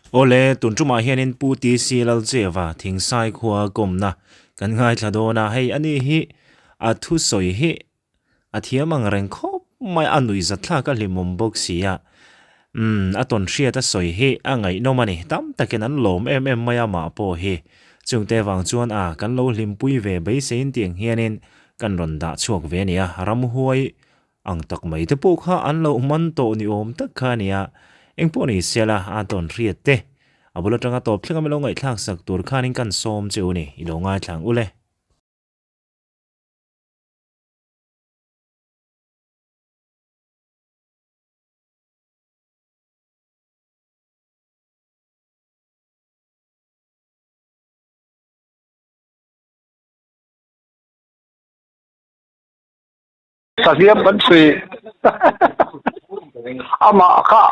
Awle, tun tumah hianin Pu TC Lalcheva Thingsai khua kawmna kan ngaithla dawn a, hei ani hi a thusawi hi a thiam ang reng khawp mai a, nuihzatthlak a hlimawm bawk si a, umm a tawn hriat a sawi hi a ngaihnawm a ni, tam takin an lawm em em mai a mah pawh hi, chungte vang chuan a kan lo hlimpui ve beiseiin tiang hianin kan rawn dah chhuak ve a ni a, ramhuai Ang tak mai te pawh kha an lo man tawh ni awm tak kha a ni a, eng pawh ni se la a tawn hriat te. A bul atanga tawp thleng a milo ngaihthlak sak tur khanin kan sawm che u ni, i lo ngaithla ang ule. Sahliam kan chhui amah kha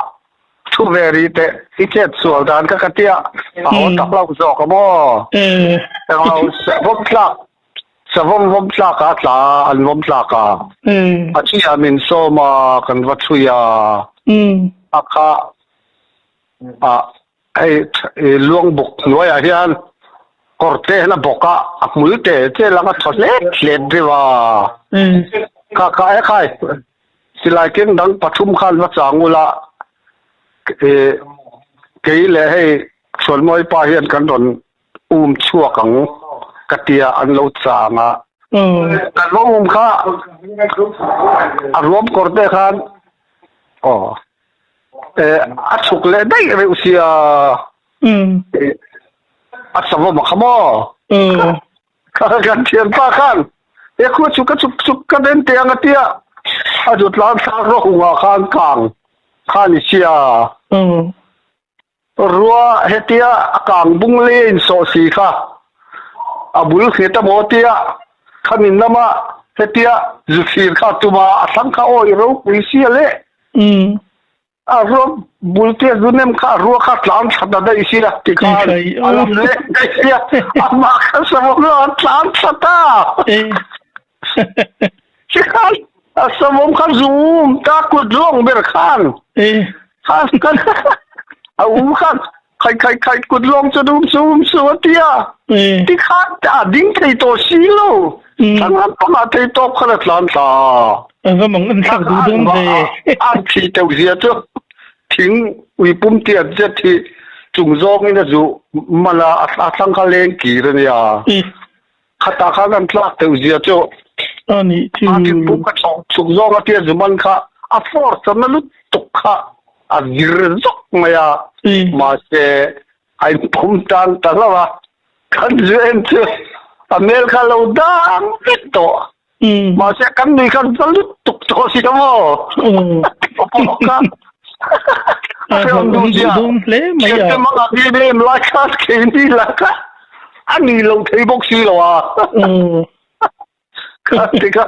thu ve rih teh i chet sual dan kha ka tia a haw tak lo zawk a maw englo savawm tlak savawm vawm tlak a tla an vawm tlak a a chi ah min sawm a kan va chhui a a kha a Hei luang bawk hnuaiah hian kawr te hian a bawk a, a hmul te te lang a thaw hlet hlet deuh a. Kha kha e khai, silai keng dang pathum khan va chang ula, kei leh hei Chhuanmawi pa hian kan rawn um chhuak ang ka tia an lo chang a. Kan va um kha a ruam kawr te khan aw. A chhuk leh daih reuh sia a savawm a kha maw kan thian pa khan he khua chhuk ka chhuk chhuk ka den teh ang a tia a zut lan thla rawhungah khan kang kha ni sia rua hetia a kang bung lei a insawh si kha a bul nghet a maw tia khamin lama hetia zu thlir kha tuma a thlang kha awi ropui sia le a rua bul te zu nem kha a rua kha tlan thla ta daih sia tikhan a lam leh daih sia amah kha savawm lo a tlan thla ta tikhan a savawm kha zum ta kut zawng ber khan khan kan a um khan khai khai khai kut lawng chu um su um su a tia tikhan a ding thei tawh si lo thlang lampangah thei tawp khan a tlan thla va mang an thlak duh dawn ve an thi teuh zia chu thing ui pum tiat zet hi chung zawng in a zu mala a thlang kha leng kir ania Khatah khan an tlak deuh zia chu a nih chu. A thingpum ka chhawk chhuk zawng a tia zuman kha a force a na lutuk kha a zir zawk mai a. Mahse a inpum tan ta hlauh a, kan zu en chu a hmel kha a lo dang vek tawh. Mahse kan nui khan za lutuk tawh si ka maw. Kha a hlauh awm duh dawn hle mai a. Thiante mangah em em lai khan keini lah kha a ni lo thei bawk si lo a. Kha ti kha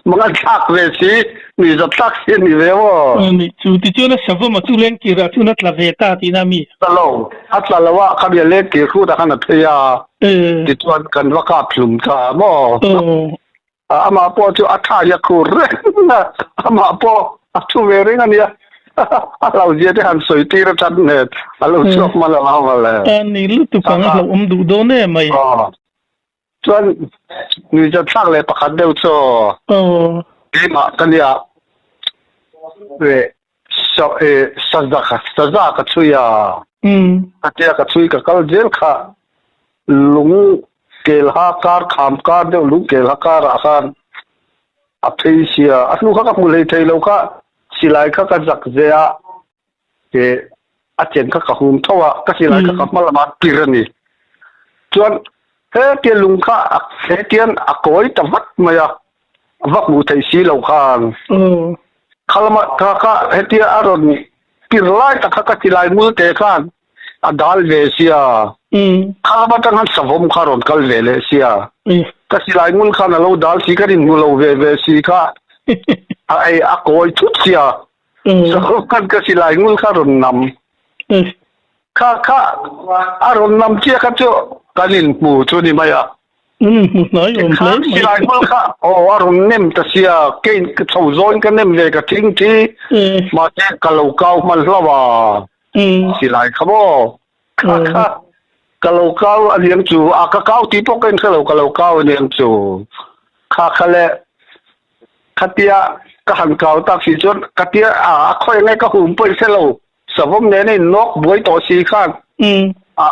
mangan thlak ve si, ni za thlak si a ni ve maw. Ni chu tichuan a savawm a chu leng tirah chuan a tla ve ta tihna mi? Tla lo, a tla lo a, khami a leng tir hrutah khan a phei a. Tichuan kan va kap hlum ta maw. Amah pawh chu a tha hi a khur reng a, amah pawh a thu ve reng a nia. A hlauhzia te han sawi tir a that nen a lo chhuak hman a lo mawle. A ni lutuk ang, a hlauhawm duh dawn em mai. Chuan nuihzat thlak leh pakhat deuh chu keimah ka nia saza saza ka chhui a, ka tia ka chhui ka kal zel kha lung kelha kar kham kar deuh lung kelha karah khan a phei sia a hnu kha ka hmu hlei thei lo kha silai kha ka zak ze a a chen kha ka hum tho a ka silai kha ka hma lamah tir a ni chuan hetia lung kha hetian a kawi ta vat mai a va hmuh theih si lo khan kha lama kha kha hetia a rawn tir lai tak kha ka silai ngul te khan a dal ve sia kha lama tang khan savawm kha rawn kal ve leh sia ka silai ngul khan a lo dal si ka rin hmu lo ve ve si kha a ei a kawi thut sia savawm khan ka silai ngul kha rawn nam kha kha a rawn nam chiah kha chu kan inhmu chu ni mai a Hmu hnai awm hle mai. Silai hmul kha aw a rawn nem ta sia kei chho zawin ka nem ve ka thing thi mahse ka lo kau hman hlauh a. Silai kha maw kha kha ka lo kau a niang chu a ka kau tih pawh ka inhre lo ka lo kau a niang chu kha kha le khatia ka han kau tak si chuan katia a a khawi nge ka hum pawh inhre lo savawm nena in nawk buai tawh si khan a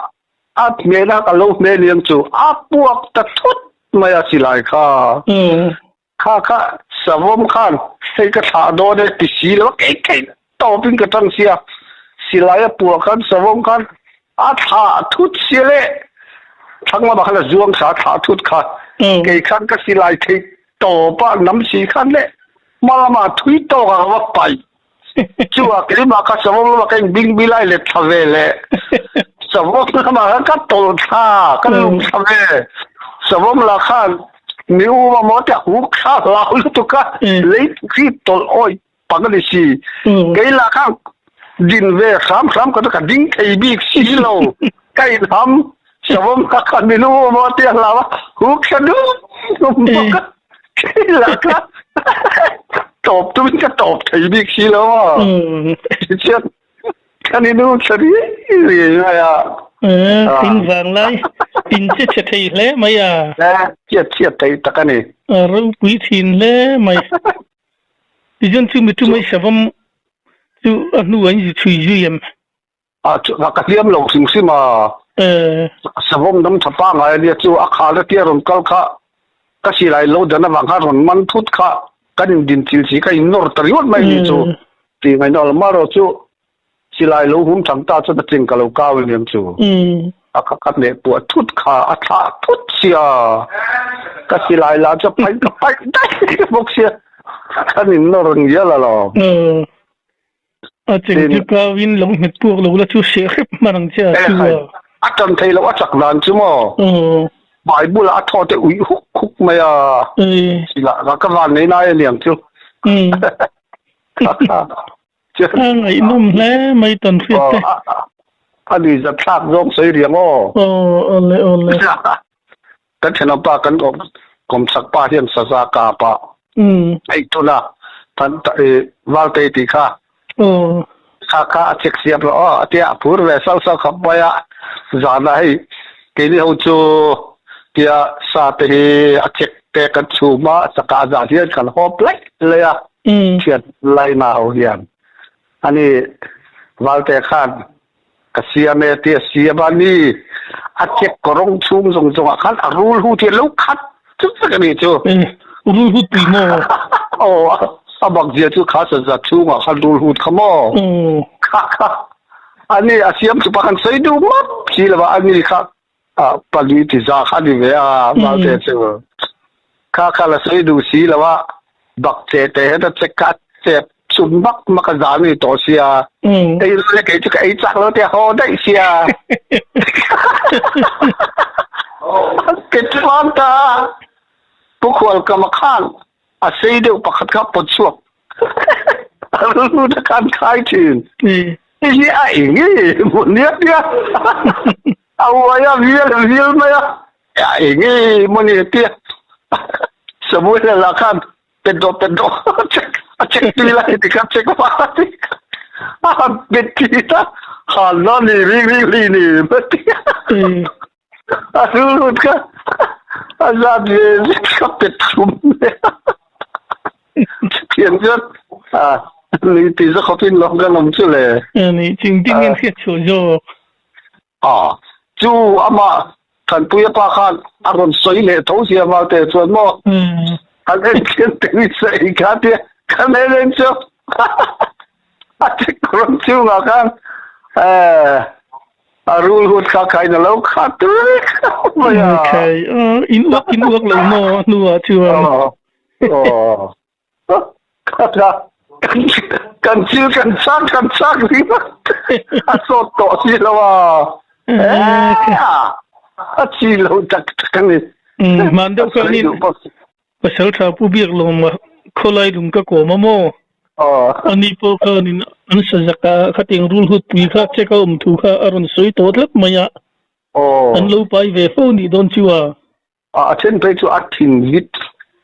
a hmela ka lo hmel niang chu a puak ta thut mai a silai kha. Kha kha savawm khan hei ka thlah dawn e ti si lo a kei kei tawpin ka tang sia. Silai a puah khan savawm khan a thlah thut sia le thlang lamah khan a zuang thla a thlah thut kha. Kei khan ka silai theih tawp a nam si khan le hma lamah thui tawk a ka va paih. Chuvah keimah kha savawm lamah ka inbing bilai let thla ve le savawm lamah khan ka tawlh thla, ka lum thla ve. Savawm lah khan mi u mamawh te a huk thla hlau lutuk a, lei khi tawlh awih pang a ni si. Kei lah khan din ve hram hram ka ka ding thei bik si lo, ka inham savawm kha khan mi u mamawh te a hlau a, huk thla dum dum bawk a. Kei lah kha tawp tumin ka tawp thei bik si lo a. Tichuan kan inu thla riai riai mai a. In vang lai in che chhe thei hle mai a. Chiat chiat thei tak a ni. Ropui thin hle mai. Tichuan chu mi tumai savam chu a hnu an zu chhui zui em? A chu ka hliam lo hrim hrim a. Savawm dam tha pangai a nia chu a khal atia rawn kal kha ka silai lo dan avang khan rawn man thut kha kan indin thil si ka innawr ta ringawt mai ni chu tih ngaihna awm erawh chu silai lo hum thang ta chuan a cheng ka lo kau aniang chu a kha ka hmeh puah thut kha a thlah thut sia ka silai lah chu a paih ka paih daih bawk sia kan innawr ngial alawm. A cheng chu kau in lo nghet puak lo la chu hreh hrep hman ang che a chu a. A tan thei loh a chak dan chu maw. Bible a thaw te uih huk huk mai a. Sila ka van nei nai aniang chu. A ngaihnawm hle mai tan hriat te. A ni zat thlak zawng sawi riang aw. Aw awle awle. Kan thenawm pa kan kawmchak pa hian saza kap a ei tun a, Valtei tih kha kha kha a check siam rawh aw a tia a phur ve sauh sauh khawp mai a, zanah hei keini ho chu tia sa te hi a check te kan chhum a, chakah zah hian kan hawp laih laih a, thian laina ho hian ani Valte khan Ka siam e ti a siam a ni. A check rawng chhung zawng zawng ah khan a rul hu ti lo khat vek a ni chu. Rul hut pui maw? Aw, a bak zia chu kha sa zat chhung ah khan rul hut kha maw? Kha kha a ni a siam chu pakhan sawi duh map si lo a, a ni kha pali ti za kha a ni ve a, Valte chu. Kha kha la sawi duh si lo a, bak che te hian a check kha a chep chum mak mak a zan ni tawh sia. Ei lo le kei chu ka ei chak lo tia haw daih sia. Ke chuan ta Pu Khualkama khan a sei deuh pakhat kha pawt chhuak. A rilru te khan khai thin. Hei hi a eng nge maw nia tia a uai a vial vial mai a. A eng nge maw nia tia Samuel lah khan pet dawh pet dawh a check tui lai ti kha check va ti a han pet thi ta han na ni ring ring ri ni ma ti a rilru kha a zat ve zet kha pet thum thian chuan a ni ti za khawpin lo kan awm chu le. Ni ching ting in hriat chhuah zawk. A, chu amah Thanpuia pa khan a rawn sawi leh tho sia Valte chuan maw kan en chian teng in sawi kha tia kan en en chu a check rawn chungah khan a rul hut kha khain a lo khat vek mai a. In uak in uak lo maw a hnuah chuan. Aw. Kan chil kan chak kan chak ringawt a sawt tawh si lo a. A chi lo tak tak a ni. Hman deuh khanin pasal tha pu biak lawm a khawlai lung ka kawm a maw. Ani pawh khanin an sazak a khatiang rul hut pui kha check a awm thu kha a rawn sawi tawh tlat mai a. An lo pai ve fo nih dawn chu a. A then phei chu a thin vit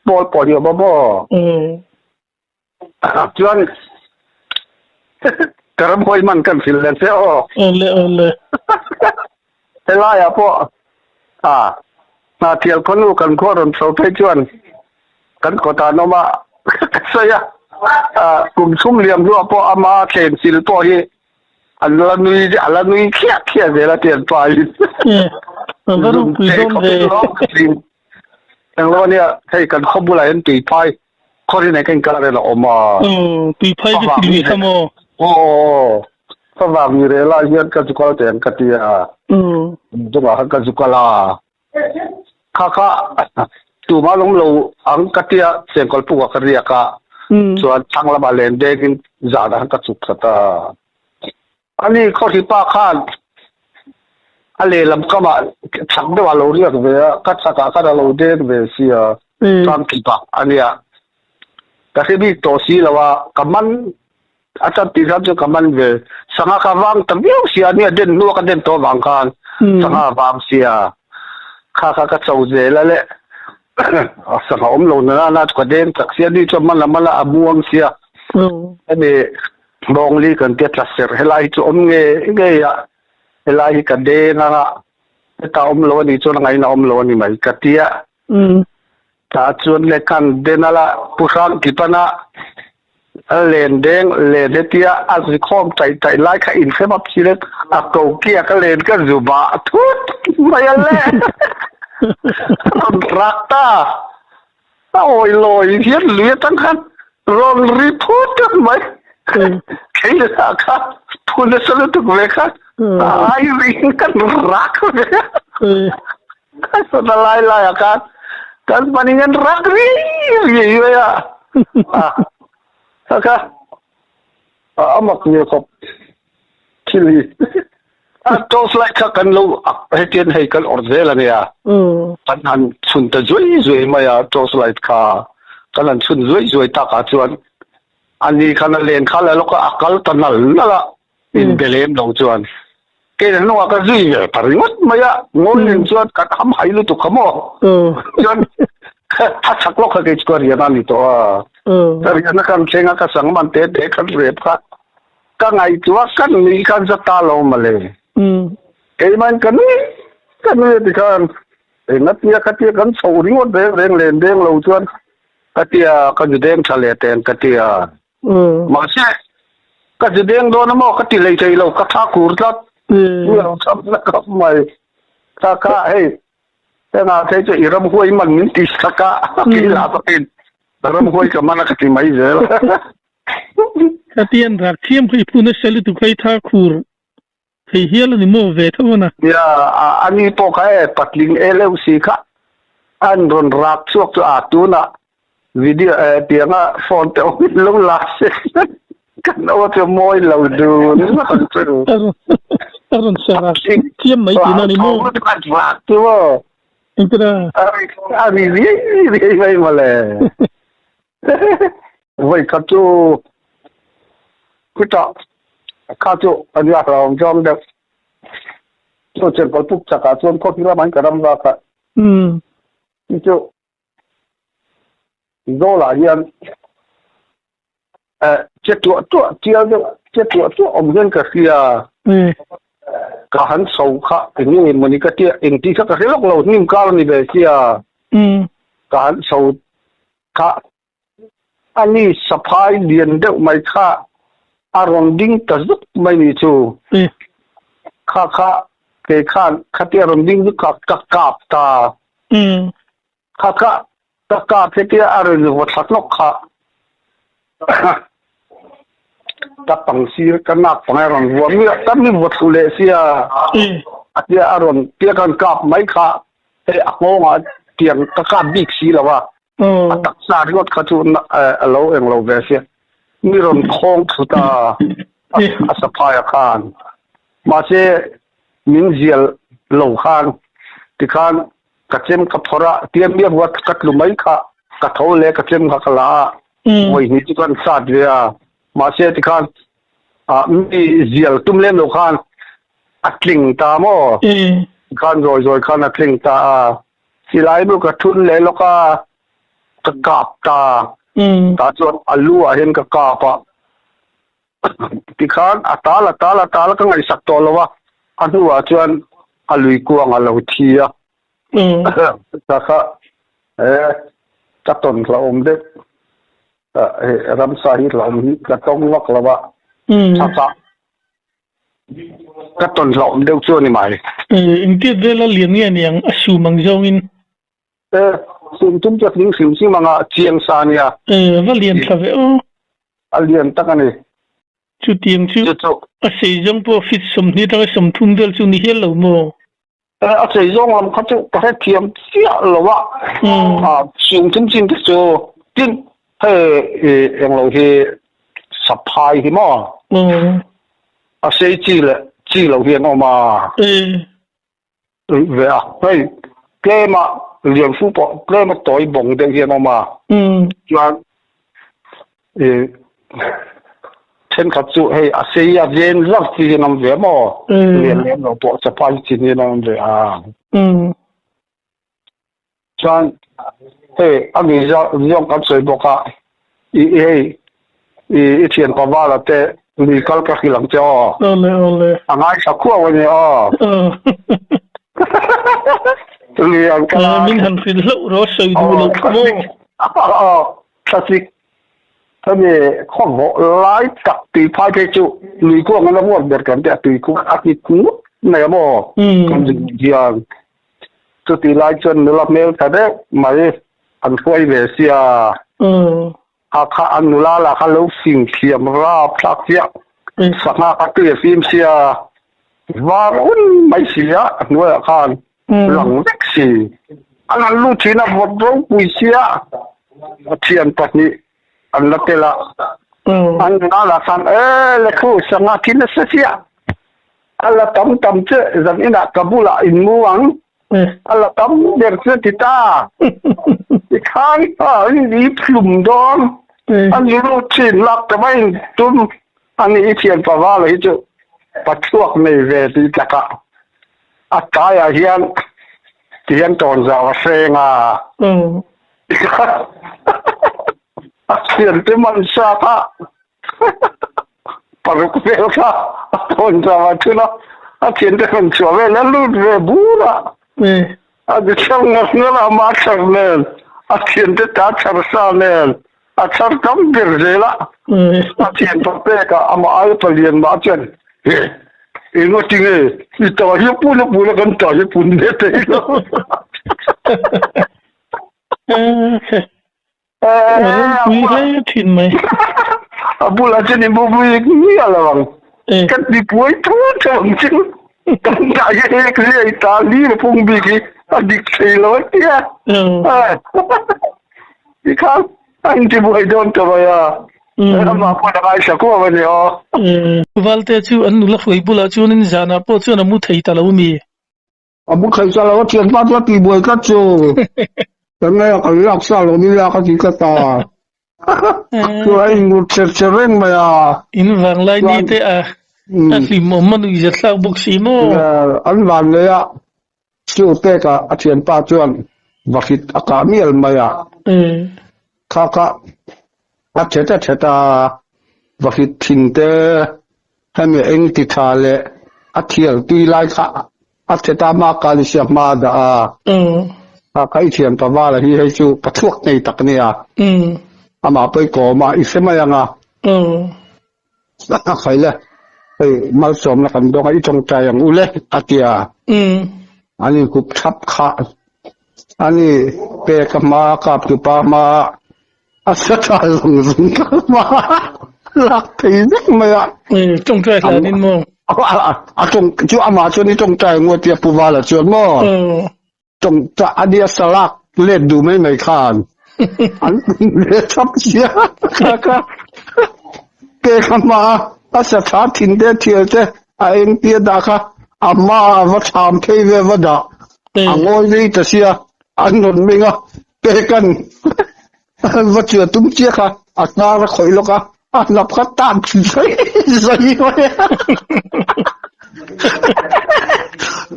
pawl pawh hi a awm a maw? Chuan Ka ramhuai man kan hrilh leh che aw. Awle awle. Helaiah pawh a Hnathial khawnu kan khua rawn chho phei chuan kan kawtah an awm a, ka sawi a, kum chhum liam hnuah pawh ama thlen sil pawh hi an la nui a la nui khiah khiah zel a ti an pa in. A va ropui dawn ve. Englo ania hei kan khaw bulah hian tuiphai Khaw nei ka inkal rel a awm a. Aw, tuiphai ka thil ve kha maw? Aw, aw, favang ni rel ah hian ka zu kal teh ang ka ti a. Chungah khan ka zu kal a. Kha kha tumah an awm lo ang ka ti a, chengkawl pukah ka riak a. Chuan thlang lamah len dengin zanah khan ka chuk khat a. Ani khawhri pa khan a lehlam kamah chak deuh a lo riak ve a, ka chakah khan a lo deng ve sia, chuan kipah a nia. Ka hre bik tawh si lo a, ka man a chan tih khan chuan ka man ve. Sangha kha vang ta viau sia, nia den hnua ka den tawh avang khan sangha a vang sia. Kha kha ka cho zel a le, sangha awm lo nana na chu ka deng chak sia, ni chuan man a man a, a muang sia. Hemi Bawngli kan tia tla serh helai hi chu awm nge ngei a, helai hi ka deng anga heta awm lo a nih chuan a ngaihna awm lo a ni mai ka ti a. Tah chuan le khan den ala Pu Hrang Kipana a len deng len hetia a zi khawm taih taih lai kha inhrem a phil in a ko kia ka len ka zu bah thut mai a le rawn rak ta. A awi lawi hian lui atang khan rawn ri phut tlat mai. Kei lah kha phu nasa lutuk ve kha a ai ring kan rak ve a. Ka sawta lai lai ah khan kan panin kan rak ri ri mai a. Kha a mak ve khawp thil hi. A torch light kha kan lo hetian hei kan awrh zel a nia. Kan han chhun ta zuai zuai mai a torch light kha kan han chhun zuai zuai takah chuan ani khan a len kha la lawk a, a kal ta nal nal a inbe lem lo chuan. Kei na hnungah ka zui ve ta ringawt mai a, ngawi reng chuan kan ham hai lutuk kha maw. Chuan a chak lawk kha kei chu ka rian a ni tawh a. Ka rian a kan thleng a ka sang man te te kan rep kha. Ka ngaihtuah ka nui khan za ta lo mawle. Keimahin ka nui ka nui a ti khan engatia khatia kan chhoh ringawt reng reng len deng lo chuan ka tia ka zu deng tha leh teng ka tia. Mahse ka zu deng dawn a maw ka ti hlei thei lo ka tha kur tlat. Lo cham na khawp mai. Kha kha hei hengah phei chu i ramhuai man min ti sak a kei lah bawkin ramhuai ka man a ka ti mai zel. Khatian rak thiam kha i phu nasa lutuk kha i tha khur thei hial a ni maw ve tho a na. Nia, ani pawh kha e patling e leuh si kha an rawn rak chhuak chu a tunah video e tianga phone te awm in lo la se kan aw chu mawi lo dun ang chu. A rawn sa rak thiam mai tihna a ni maw? Rak chu maw? Engtira? A ri riai riai mai mawle. Voi khat chu khutah kha chu a nia hlauhawm zawng deuh. Chu chengkawl puk chakah chuan khawpui lamah hian ka ram vak a. Chu chu Zawlah hian che tuah tuah chial deuh che tuah tuah awm hian ka hria. Ka han chho kha eng nge mawni ka tia engtih kha ka hre lawk lo hnim kar a ni ve sia. Ka han chho kha ani saphai lian deuh mai kha a rawn ding ta zuk mai ni chu. Kha kha kei khan khatia rawn ding zuk kha ka kap ta. Kha kha ka kap hetia a rawn vaw thla hlawk kha ka pang sir ka nak pang a rawn vuah miah ka mi vaw thlu leh sia a tia a rawn tia kan kap mai kha hei a nghawngah tiang ka kap bik si lo a a taksa ringawt kha chu a lo eng lo ve sia mi rawn khawng thut a a saphai a khan mahse min zial lo khan tikhan ka chem ka phawrh a tia mi a ruat ka tlu mai kha ka tho leh ka chem kha ka la a vawi hnih chu kan sat ve a mahse tikhan ah mi zial tum lem lo khan a tling ta maw tikhan zawi zawi khan a tling ta a silai mu ka thun leh lawk a ka kap ta tah chuan a lu ah hian ka kap a. Tikhan a tal a tal a tal a ka ngaihsak tawh lo a, a hnuah chuan a lui kuang a lo thi a. Kha kha he ka tawn hlauhawm deuh ramsa hi hlauhawm hi ka tawng vak lo a, chhakah ka tawn hlauhawm deuh chu a ni mai. Engtiat vela lian nge aniang a sum ang zawngin? E, sum tum chu a tling hrim hrim anga chiang sa ania. E, va lian thla ve aw. A lian tak a ni. Chutiang chu a sei zawng pawh fit 20 atanga 30 vel chu ni hial lo maw? E, a sei zawng lam kha chu ka hrethiam chiah lo a. A, sum tum chin te chu tin hei englo hi saphai hi maw? A sei chi leh chi lo hi an awm a. E. Ve a, hei tlema lian fu pawh tlema tawi bawng deuh hian a awm a, chuan ih thenkhat chu hei a sei a ven zar chi hian a awm ve maw, lian lem lo pawh chapai chin hian a awm ve a. Chuan hei a mi zawng kan sawi bawk a, i hei i i thian Pavala te lui kal ka hrilh ang che aw. Awle awle. A ngaithla khuau a ni aw. Lui an kal a. Min han hrilh hlauh rawh sawi duh loh kha maw. Aw thlasik hemi khawvawh lai tak tui phai phei chu lui kuang an la vuak ber kan tih a tui khu a hit ngut mai a maw kan zin hian. Chutih lai chuan nula hmel tha deuh mai an hruai ve sia. A kha a nula lah kha lo fing thiam rap thlak chiah. Sangha kha tui a fim sia. Var un mai si a, a hnuaiah khan lang vek si. An han lut thin a, vawt ropui sia. A thian pahnih an la tel a. An nula lah khan, E lekhu, sangha khi nasa chiah. A la tam tam che zan inah ka bulah in mu ang. A la tam ber che ti ta. I khang ta in i phlum dawn. A ni lut thin lak ta mai in tum a ni i thian pavala hi chu pathuak nei ve tih takah a tlaiah hian ti hian tawn zau a hreng a. A thian te man sa kha. Paruk vel kha a tawn zau a thun a, a thiante rawn chhuah vel a lut ve bur a. A ti chhar ngar ngar a, ama chhar nen, a thiante ta chhar sa nen, a chhar tam ber zel a. A thian pa pek a, amah aia palian mah chuan, He, engati nge i ta hi a pun a pun a kan ta hi a pun ve thei lo. Ropui hle thin mai. A bulah chuan i bubui miah lo ang. Kan ti puai thu thu ang chu. Kan dah hi hek hle i ta li la pung bik hi a dik thei lo a tia. Tikhan a intibuai dawn ta mai a. Amah pawh a ngaithla kuau a ni aw. Valte chu an nula hruai bulah chuanin zanah pawh chuan a mu thei ta lo mi? A bu khaih sa lo a thian pa chu a tih buai tlat chu. Kan ngaih a kan lak sa lo ni lak a ti tlat a. Chu a ingut cher cher reng mai a. In vang lai ni te a a hlim awm a nuih zat thlak bawk si maw? An van leh a chu pek a a thian pa chuan vahrit a kah mial mai a. Kha kha a thet a thet a vahrit thin te Hemi eng ti tha leh a thial tui lai kha a thet a hma kal i sia hma a dah a. A kha i thian pa vala hi hei chu pa chhuak nei tak nia. Amah pawh i kawm a, i hre mai ang a. A khai le, hei malsawmna kan dawng a, i tawngtai ang u le a ti a. An inhup thap kha a ni pek a hma kap tu pa hma A sa tha zawng zawng ka hma lak thei vek mai a. Tawngtai hlan in maw? A tawng chu amah chuan i tawngtai ngawt tia Pu Vala chuan maw? Tawngtai a nia salak let duh mai mai khan an ve thap sia kha kha pek a hma a sa tha thin te thial te a eng tia dah kha a hma a va tham phei ve va dah a ngawi vei ta sia an rawn meng a Pekan va chua tum chiah kha a hnar a khawih lawk a, a hnap kha tan zai zai mai a.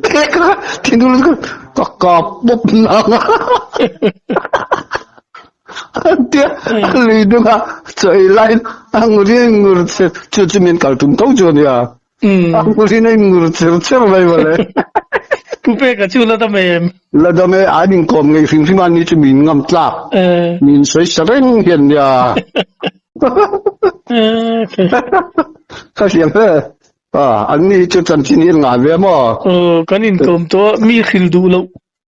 Peka thinur ka ka kap pawp nang a. Tia a lui dung a chaw ei laiin a ngurin a ingur cher chu chu min kal tum tho chu a nia. A ngurin a ingur cher cher mai mawle. Pu Peka chu la dam em? La dam e, an inkawm ngei hrim hrim a ni chu min ngam tlak. Min sawi sa reng hian nia. Ka hliam hle. An ni hi chu chanchin hi an ngah ve maw? Aw, kan inkawm tawh a, mi hrilh duh loh.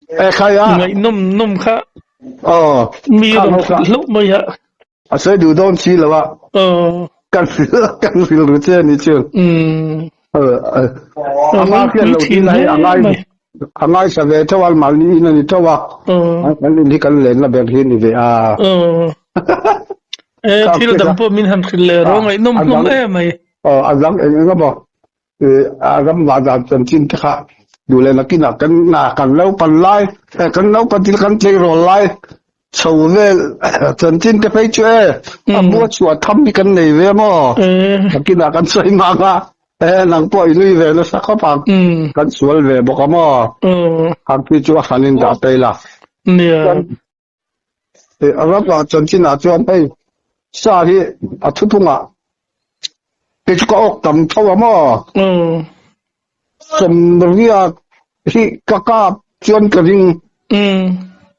E khai a. Ngaihnawm nawm kha. Aw. Mi rawn hrilh hlauh mai a. A sawi duh dawn si lo a. Aw. Kan hrilh kan hrilh ru che ni chu. Umm. A ngai hian lo ti lai a ngai a ngai sa ve tho a mahni in a ni tho a. Kan in hi kan lenna ber hi ni ve a. Aw. E thil dang pawh min han hrilh leh rawh ngaihnawm hlawm em mai. Aw a dang eng eng emaw a ram vah dan chanchin te kha duh leh nakinah kan kan lo pan lai kan lo pan thil kan tleirawl lai chho vel chanchin te phei chu e a bua chhuah tham hi kan nei ve maw nakinah kan sawi mang a e nang pawh i nui ve nasa khawp ang kan sual ve bawk a maw ang khi chu a hran in dah phei la a ram vah chanchin ah chuan hei sa hi a thuphungah Kei chu ka awk tam tho a maw? Sawmriat hi ka kap chuan ka ring.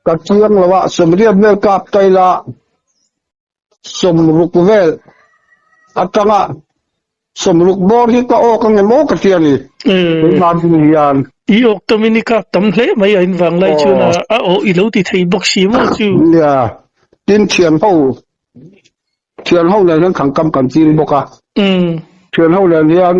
Ka chiang lo a, sawmriat vel kap ta ila sawmruk vel atanga sawmruk bawr hi ka awk ang em aw ka ti a ni. Keimah ding hian. I awk tamin i kap tam hle mai a invang lai chuan a awh i lo ti thei bawk si maw chu? Nia, tin thian ho Thian ho nen hian thangkam kan ching bawk a. Thian ho nen hian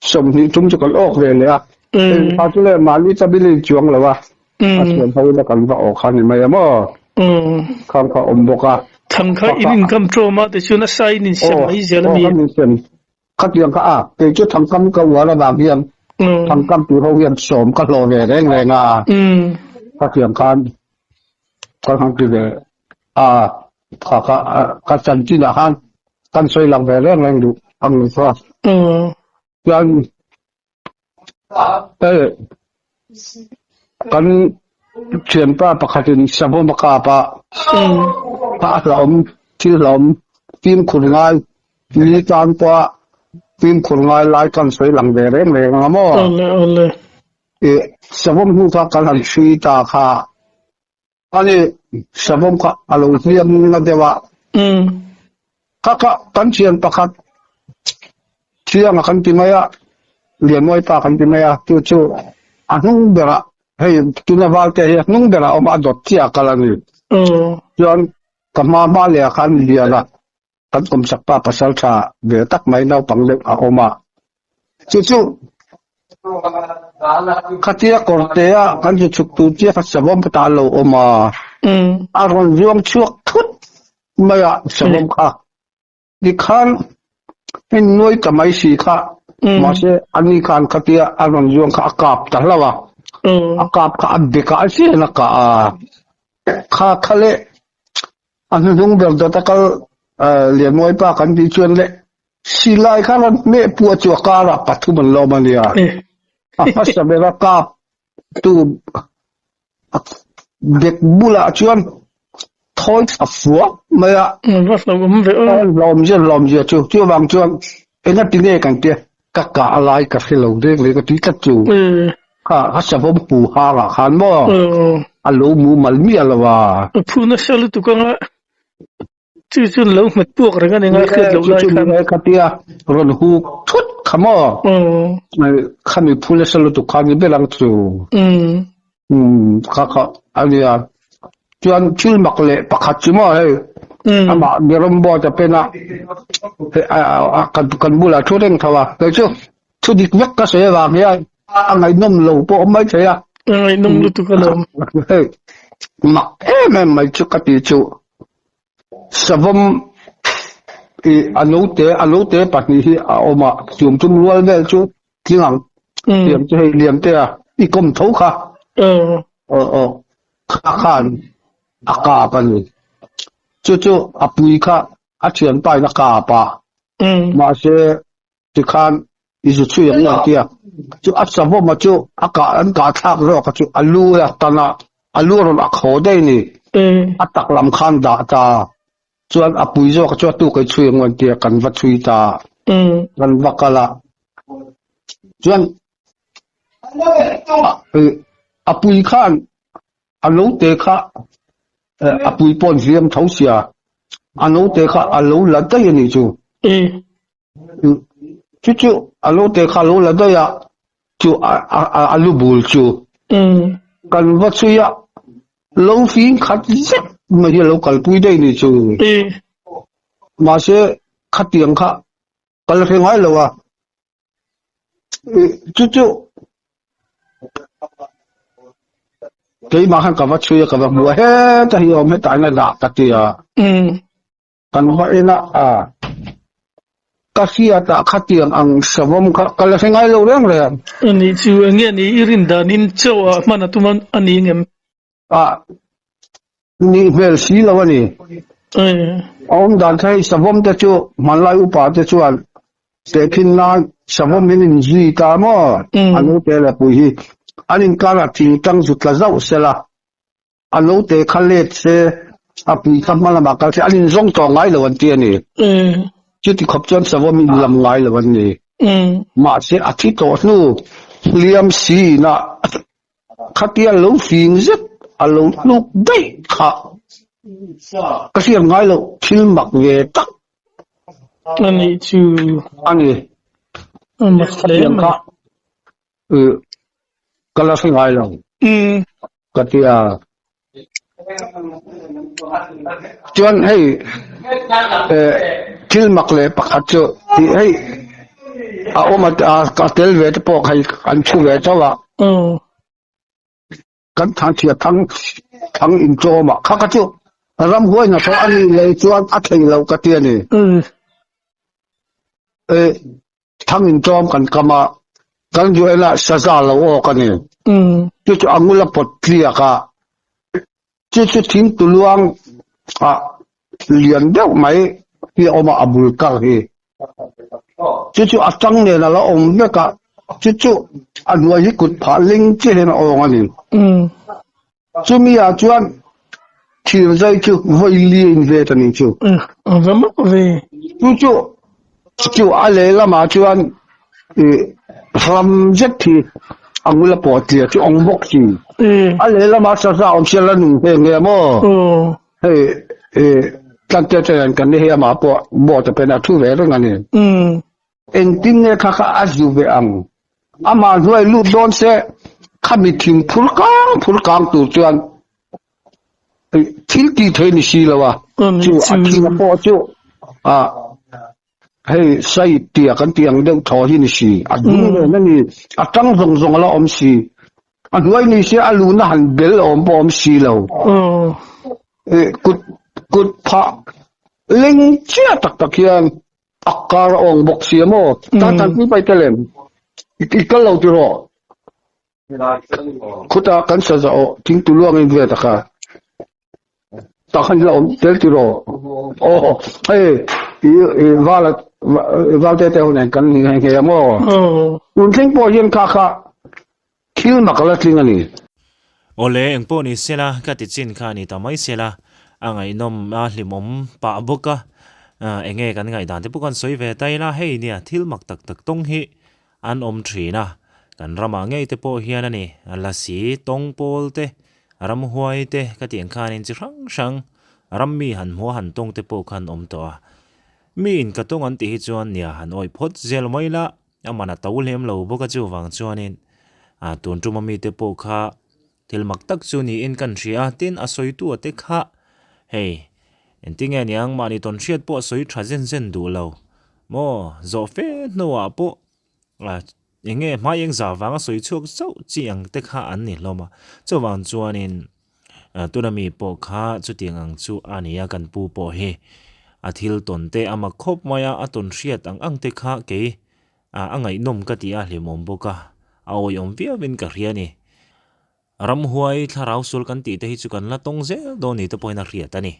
20 tum chu kan awk ve leh a. Engpa chu leh mahni chabili chuang lo a. A thian ho ina kan va awk kha ni mai a maw. Khang kha awm bawk a. Thang kha in inkam tlawm a tichuan a sa in insem mai zel a mi. Aw kan insem. Khatiang kha a kei chu thangkam ka uar avang hian thangkam tur ho hian sawm ka hlawh ve reng reng a. Khatiang khan kan han ti ve a kha kha ka chanchin ah khan kan sawi lang ve reng reng duh ang ni kha. Chuan hei kan thianpa pakhatin savawm a kap a, a hlauhawm thil hlauhawm fimkhur ngai ni tan pawha fimkhur ngai lai kan sawi lang ve reng reng ang a maw? Ih savawm hnu kha kan han chhui ta kha. Ani savawm kha a lo hliam na deuh a. Kha kha kan thian pakhat thianga kan ti mai a, Lianmawi pa kan ti mai a, chu chu a hnung berah hei tuna valte hi a hnung berah a awm a, a dawt chiah a kal a ni. Chuan ka hma hma leh ah khan lian a. Kan kawmsak pa pasal tha ve tak mai naupang deuh a awm a, chu chu khatia kawrtea kan zu chhuk tur chiah kha savawm kha ta lo awm a, a rawn zuang chhuak thut mai a savawm kha tikhan hei nuai ta mai si kha mahse ani khan khatia a rawn zuang kha a kap ta hlauh a, a kap kha a bekah chiah a kah a, kha kha leh A hnuhnung ber dawt a kal Lianmawi pa kan tih chuan le silai kha rawn hmeh puah chu a karah pathum an lawm a nia. A hmasa ber a kap tu bek bulah chuan thawi thla fuak mai a. Va hlauhawm ve aw. Hlauhawm zia hlauhawm zia chu chuvang chuan engati nge kan tia ka kah lai ka hre lo reng reng a ti tlat chu. Kha a savawm pu hang ah khan maw a lo mumal miah lo a. A phu nasa lutuk anga chu chu lo hmet puak reng a ni ngai hriat loh lai khan. Khatia rawn huk thut kha maw khami phu nasa lutuk kha ni ber ang chu. Kha kha a nia. Chuan thil mak leh pakhat chu maw hei amah Miram board a pen a kan bulah thu reng tho a kei chu Thu dik vek ka sawi avang hian a ngaihnawm lo pawh awm mai thei a. A ngaihnawm lutuk alawm. Hei mak em em mai chu ka ti chu savawm i a note a note pahnih hi a awm a chum tum rual vel chu tling ang liam chu hei liam te a i kawm tho kha aw aw kha khan a kap a ni chu chu a pui kha a thianpa in a kap a mahse Tikhan i zu chhui ang ang tia chu a savawm a chu a kah an kah thlak zawk a chu a lu a tan a a lu a rawn ak haw daih a ni. A tak lam khan dah ta. Chuan a pui zawk chu a tuk ei chhui ang an tia kan va chhui ta. Kan va kal a. Chuan a pui khan a note kha a pui paw'n hliam tho sia a note kha a lo la daih a nih chu. Chu chu a note kha a lo la daih a chu a lu bul chu kan va chhui a lo fing khat zet mai hi a lo kalpui daih a nih chu. Mahse khatiang kha kal hre ngai lo a. Chu chu keimah khan ka va chhui a ka va hmu a heta hi awm hetah hian a dah ka ti a kan va en a a ka hriat ah khatiang ang savawm kha ka la hre ngai lo reng reng. Ani chu enge ni i rin danin chaw ah hman a tum a ni ngem? A nih hmel si lo a ni. A awm dan kha hei savawm te chu hmanlai upa te chuan tehkhin nan savawm in inzui ta maw a naute leh pui hi an inkarah thing tang zu tla zauh sela a naute kha let se a pui kha hma lamah kal se an inzawng tawh ngai lo an ti a ni. Chuti khawp chuan savawm in lam ngai lo an ni. Mahse a thi tawh hnu hliam si inah Khatia lo fing zet a lo hnuk daih kha ka hriat ngai loh thil mak ve tak a nih chu. A ni. A mak hle mai. Kha ka la hre ngai lo. Ka ti a. Chuan hei thil mak leh pakhat chu tih hei a awm a a tel ve te pawh hei an thu ve chauh a kan thang chhia thang thang inchawm a kha kha chu ramhuai hnathawh a nih leh chuan a thei lo ka ti a ni. Thang inṭawm kan kam a, kan duh en ah saza lo awk a ni. Chu chu a ngul a pawt tliak a, chu chu thing tuluang ah lian deuh mai hi a awm a, a bul kar hi. Chu chu a tang nen a la awm vek a, chu chu a hnuai hi kut phah ling chiah hian a awng a ni. Chumi ah chuan thir zai chu vawi li a invet a nih chu. A va mak ve. Chu chu chu a lehlamah chuan ih ram zet hi a ngul a pawh tliah chu awng bawk si. A lehlamah saza awm sia la nung heng nge maw? Hei ih tlante te hian kan ni hei amah pawh boat a pen a thu ve reng a ni. Engtin nge kha kha a zu ve ang? Amah hnuai lut dawn se khami thing phur kang phur kang tur chuan thil tih theih ni si lo a, chu a thing a pawh chu a hei sai tia kan tih ang deuh thaw hi ni si, a dung nen a ni, a tang zawng zawng a la awm si, a hnuai ni se a luna han bel awm pawh awm si lo. Kut kut phah leng chiah tak tak hian A kar a awng bawk si a maw? Tan tan pui pai tel em? I kal lo ti rawh. Khutah kan sa zah aw, thingtu luang in ve ta kha. Tah khan ila awm tel ti rawh. Aw, hei, i i val val te te ho nen kan ni nghe nghe a maw? Tun thleng pawh hian kha kha thil mak a la tling a ni. Awle, engpawh ni sela, ka ti chin kha a ni ta mai sela, a ngaihnawm a hlimawm pah bawk a, enge kan ngaihdan te pawh kan sawi ve ta ila, hei nia thil mak tak tak tawng hi an awm thin a, kan ramah ngei te pawh hian a ni, lasi tawng pawl te, ramhuai te ka tih ang khanin chi hrang hrang ram mi han hmuh a han tawng te pawh khan awm tawh a, miin ka tawng an tih hi chuan nia han awih phawt zel mai la. A man a to lem lo bawk a chuvang chuanin ah tun tuma mite pawh kha thil mak tak chu niin kan hria a tin a sawitu a te kha hei engtinge niang mahni tawn hriat pawh a sawi tha zen zen duh lo maw zawh fe hnuah pawh ah enge hmai eng zah vanga sawi chhuak chauh chi ang te kha an ni hlawm a chuvang chuanin Tuna mi pawh kha chutiang ang chu a ni a, kan pu pawh hi a thil tawn te a mak khawp mai a, a tawn hriat ang ang te kha kei a ngaihnawm ka ti a, hlimawm bawk a, a awihawm viauin ka hria a ni. Ramhuai thlarau sul kan tih te hi chu kan la tawng zel dawn ni te pawhin a hriat a ni.